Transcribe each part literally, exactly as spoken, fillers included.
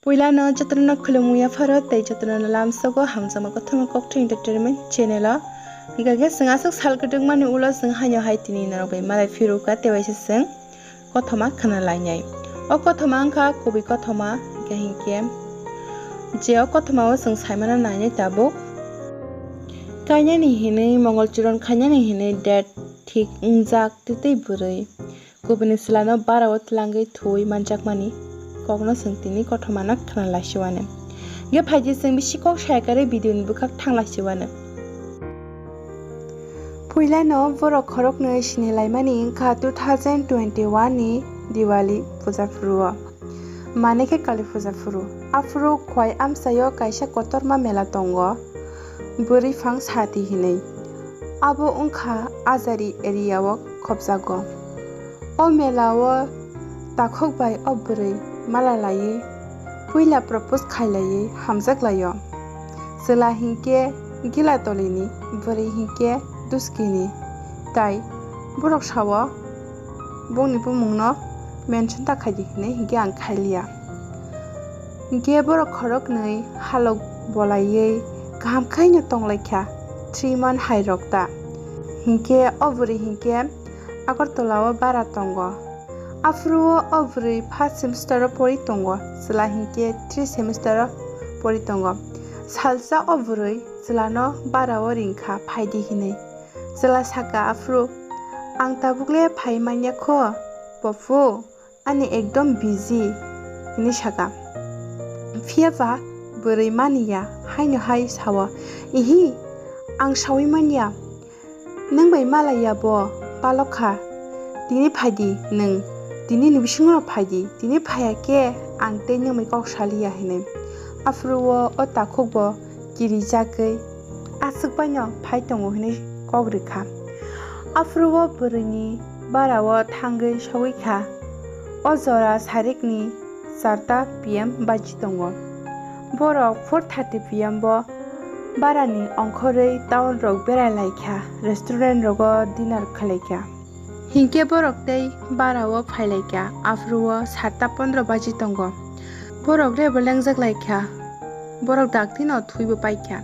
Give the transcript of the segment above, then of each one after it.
Puilano jotono khulumwi yapharo tei jotono lamsogo hamjakma kothoma Kokthai Entertainment channel o. Hingkha khe chwng aswk sal kwdwkmani ulo chwng haino hai tini norok bai malai phirukha tei waisa chwng kothoma khna lainai. O kothoma wngkha kubui kothoma, hingkha hinkhe je o kothoma o chwng saimano nainai tabuk. Kainani hinwi Mongol churon khainani hinwi date thik wngjak twtwi bwrwi. Kubuni chwlano barao twlangwi thuwi manjakmani kokno chwng tini kothomano khna laisiwano. Hingkhe phaidi chwng bisi kok saya karwi video ni bwkhak thang laisiwano. Puilano borok khoroknwi sinilaimani wngkha two thousand twenty-one ni Diwali puja phuru o. Mane khe Kali puja phuru. Aphuru Khowai amchaio kaisa kotorma mela tongo. Bwrwi phang sati hinwi. Abo wngkha Ajari area o khopjago. O mela o takhuk bai o bwrwi mala laiwi puila propose khailaiwi hamjak laio. Chwla hinkhe Gilatolini, bwrwi hinkhe Duskini. Tai borok sao bongni bumungno mention ta khaidi hinwi hinkhe ang khailiya. Hinkhe borok khoroknwi halok bolaiwi kaham khaino tonglaikha, three month hai rok ta. Hinkhe o bwrwi hinkhe Agartala o bara tongo. Aphuru o bwrwi first semester o pori tongo, chwla hinkhe three semester o pori tongo. Salsa o bwrwi chwlano bara o ringkha phaidi hinwi. Chwla saka aphuru, "Ang tabuk le phai manya kho, bophu." Ani ekdom busy, hinwi saka. Phiya ba bwrwi maniya, haino hai sao, "Ihi, ang saui manya, nwng bai malaiya bo palok kha, tini phaidi nwng, tini ni bisingo phaidi, tini phaiya khe ang tei nwng bai kok saliya," hinwi. Aphuru o, o takhuk bo kirijagwi aswk baino phai tongo hinwi kok rwkha. Aphuru o bwrwini bara o thangwi sogwi kha. O jora sarikni charta P M baji tongo. Borok four thirty P M bo barani ongkhorwi town rok berai lai kha, restaurant rogo dinner khlai kha. Hinkhe borok tei bara o phai lai kha, aphuru o satta pondro baji tongo. Borok rebo lengjak lai kha, borok dakti no thwibo pai kha.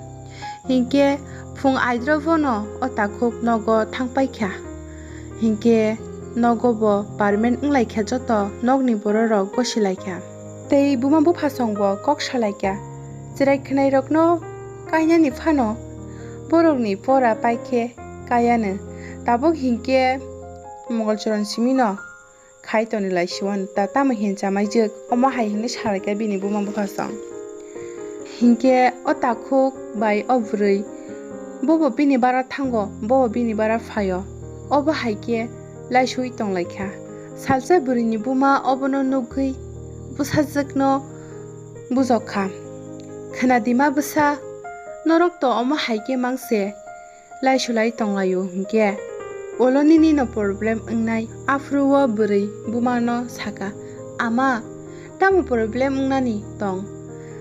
Hinkhe phung aidro bono o takhuk nogo thang pai kha. Hinkhe nogo bo permanent wng lai kha, joto nokni borok rok gosi lai kha. Tei buma buphasong bo kok sa lai kha, chwrai khwnai rokno kainani phano borokni pora pai khe kaiano. Tabuk hinkhe Mongol Choron simi no khai toni lai siwan ta tamo hin chamaijwk, omo hai hinwi salaikha bini buma buphasong. Hinkhe o takhuk bai o bwrwi, bobo bini bara thango, bobo bini bara phaio, obo hai khe laisui tonglaikha. Salsa bwrwini buma obono nugwi bwsajwkno bujokha, "Khwnadima bwsa, norok to omo hai khe mangse laisulai tonglaio hinkhe, ulo nini no problem wngnai?" Aphuru o bwrwi buma no saka, "Ama, tamo problem wngnani tong?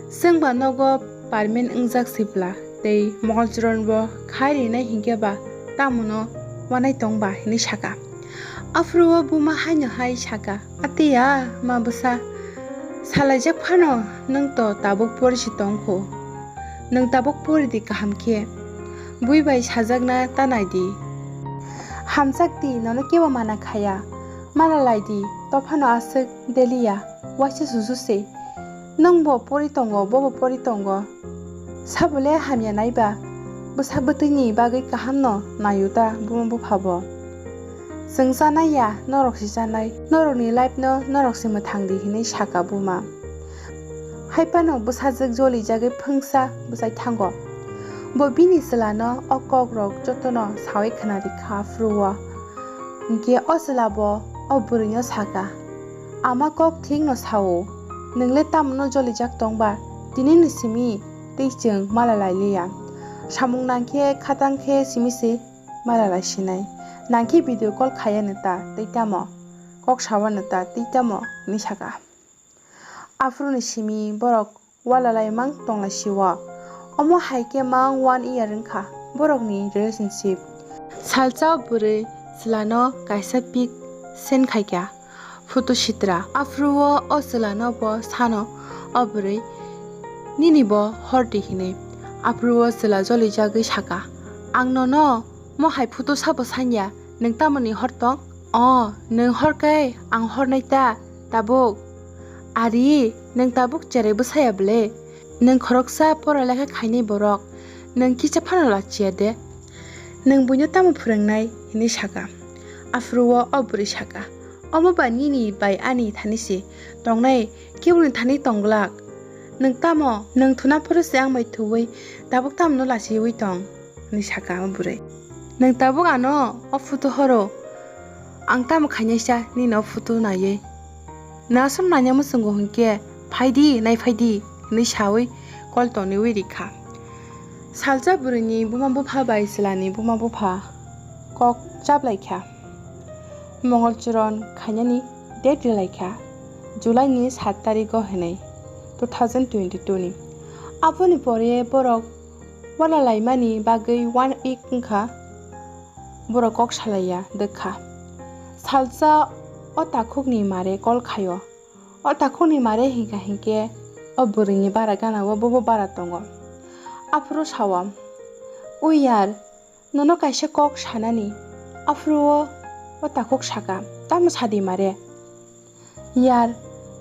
Chwng ba nogo permanent wngjak sibla tei Mongol Choron bo khai rinai hinkhe ba tamo no wanai tong ba?" hinwi saka. Aphuru o buma haino hai saka, "Atiya ma bwsa, salaijak phano nwng to tabuk pori se tong kho. Nwng tabuk pori di kaham khe. Bui bai sajakna ta nai di. Hamjak di, nono kebo mana khaya. Mala lai di, to phano aswk deliya, waisa susu se. Nwng bo pori tongo, bo bo pori tongo. Sabole hamya naiba, bwsa bwtwini bagwi kahamno naio ta buma bupha bo. Chwng chanaiya, norok se chanai, norokni life no norok se mwthang di," hinwi saka buma. Hai phano bwsajwk jolijagwi phwngsa bwchai thango. Bo bini chwlano o kokrok jotono sawi khwnarikha aphuru o. Hinkhe o chwla bo o bwrwino saka, "Ama kok thikno sao, nwng le tamono jolijak tongba, tinini simi tei chwng mala lailiya. Samung nangkhe khatang khe simi se mala laisinai. Nangkhe video call khayano ta tei tamo, kok sawano ta tei tamo," hinwi saka. Aphuruni simi borok wala laimang tonglaisio. Omo hai khe mang one year wngkha borokni relationship. Salsa bwrwi chwlano kaisa pic send khaikha photo sitra. Aphuru o, o chwlano bo sano, O bwrwi, "Nini bo hor di," hinwi. Aphuru o chwla jolijagwi saka, "Ang nono mo hai photo sabo sanya, nwng tamoni hor tong?" "O, nwng hor khe ang hornai ta, tabuk." "Ari, nwng tabuk cherai bwsaya bwle? Nwng khoroksa pora lekha khainai borok, nwng kisa phano lachiya de? Nwng buino tamo phwrwngnai?" hinwi saka. Aphuru o o bwrwi saka, "Omo ba nini bai ani thani se tongnai, keboni thani tong glak. Nwng tamo, nwng thuna phuru se ang bai thuwi tabuk tamo no lachiwi tong?" hinwi saka o bwrwi. "Nwng tabuk ano o photo horo, ang tamo khainaisa nini o photo naiwi? Nwng aswk naina muchungo hinkhe phaidi, nai phaidi," hinwi sawi kol toniwi rikha. Salsa bwrwini buma bupha bai chwlani buma bupha kok chaplaikha. Mongol churon khainani date rilaikha, July ni sat tarikh o hinwi two thousand twenty-two ni. Aboni pore borok wala laimani bagwi one week wngkha, borok kok salaiya dwkha. Salsa o takhukni mare kol khaio. O takhukni mare hinkha hinkhe o bwrwini bara gana o bobo bara tongo. Aphuru sao, "Ui yar, nono kaisa kok sanani." Aphuru o, o takhuk saka, "Tamo sadi mare?" "Yar,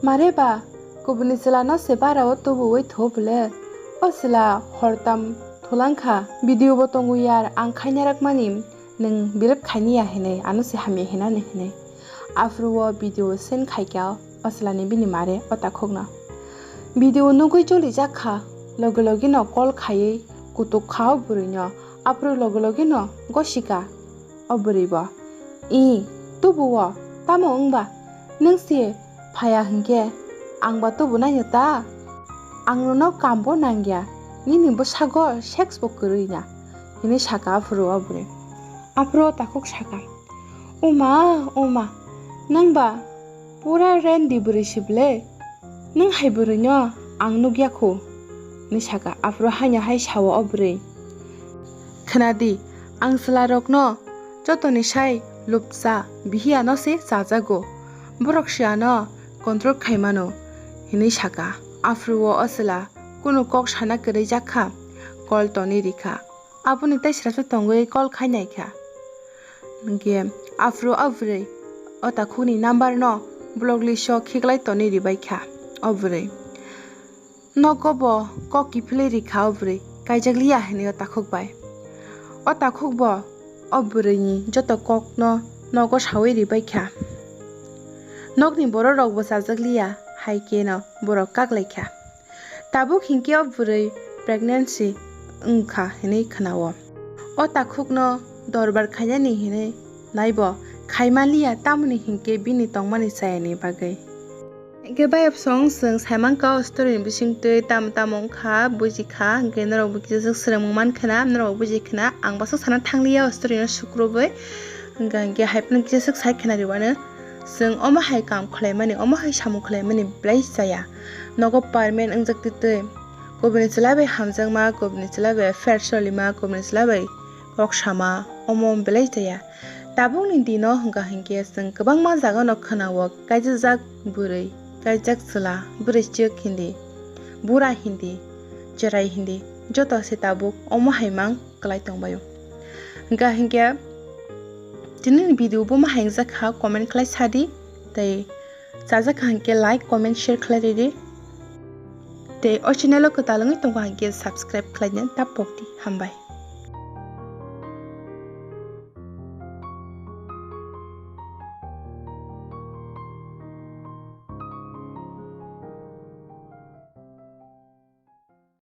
mare ba, kubuni chwla no se bara o tubuwi tho bwle? O chwla hortam thulangkha, video bo tongo yar, ang khainarakmani nwng belep khainiya hinwi, ano se hamya hinani hinwi." Aphuru o video send khaikha o chwlani bini mare o takhukno. Video nugwi jolijak kha, loge loge no call khaiwi kutuk kha o bwrwino, aphuru loge loge no gosika o bwrwi bo. "I, tubu o, tamo wngba? Nwng se phaiya hinkhe ang ba tubu naino ta? Ang nono kam bo nangya, nini bwsago sex bo kwrwi na," hinwi saka aphuru o bwrwi. Aphuru o takhuk saka, "Uma, uma, nwng ba pura rendi bwrwi si bwle? Nwng hai bwrwino ang nukya khu," hinwi saka. Aphuru haino hai sao o bwrwi, "Khna di, ang chwlarokno jotoni sai lupcha bihiya no se chajago, borok se ano control khai mano," hinwi saka. Aphuru o o chwla kunu kok sana kwrwi jak kha, call toni rikha. Aboni tei srasa tongwi call khai naikha. Hinkhe aphuru o bwrwi o takhukni number no block list o khiklai toni ribaikha o bwrwi. Nogo bo kok kiphilwi rikha o bwrwi, kaijak liya hinwi o takhuk bai. O takhuk bo o bwrwini joto kokno nogo sawi ribaikha. Nokni borok rok bo chajak liya, hai kheno borok kaklaikha. Tabuk hinkhe o bwrwi pregnancy wngkha hinwi khwnao. O takhukno dorbar khainani hinwi naibo khaimanliya, tamoni hinkhe bini tongmani chayani bagwi. Hinkhe bayapsong chwng saimankha o story ni bisingtwi tamo tamo wngkha bujikha, hinkhe norokbo kisa swk swrwngmung mankhana, norokbo bujikhana, ang bwswk sana thangliya o story no sukrubwi. Hwnkha hinkhe haiphano kisa swk sai khwnariwano. Chwng omo hai kam khwlaimani, omo hai samung khwlaimani belai chaya. Nogo permanent wngjak twi twi. Kubuni chwla bai hamjakma, kubuni chwla bai fair solima, kubuni chwla bai kok sama, omo belai chaya. Tabukni dino hwnkha hinkhe chwng kwbangma jagano khwnao kaijajak bwrwi, kaijak chwla, bwrwichwk hindi, bura hindi, chwrai hindi, joto se tabuk omo hai mang kwlai tongbaio. Hwnkha hinkhe tinini video bo ma hai wngjakha, comment khlai sadi, tei chajakha hinkhe like, comment, share khlai ridi. Tei o channel o kwtal wngwi tongkha hinkhe subscribe khlaina ta pokdi. Hambai.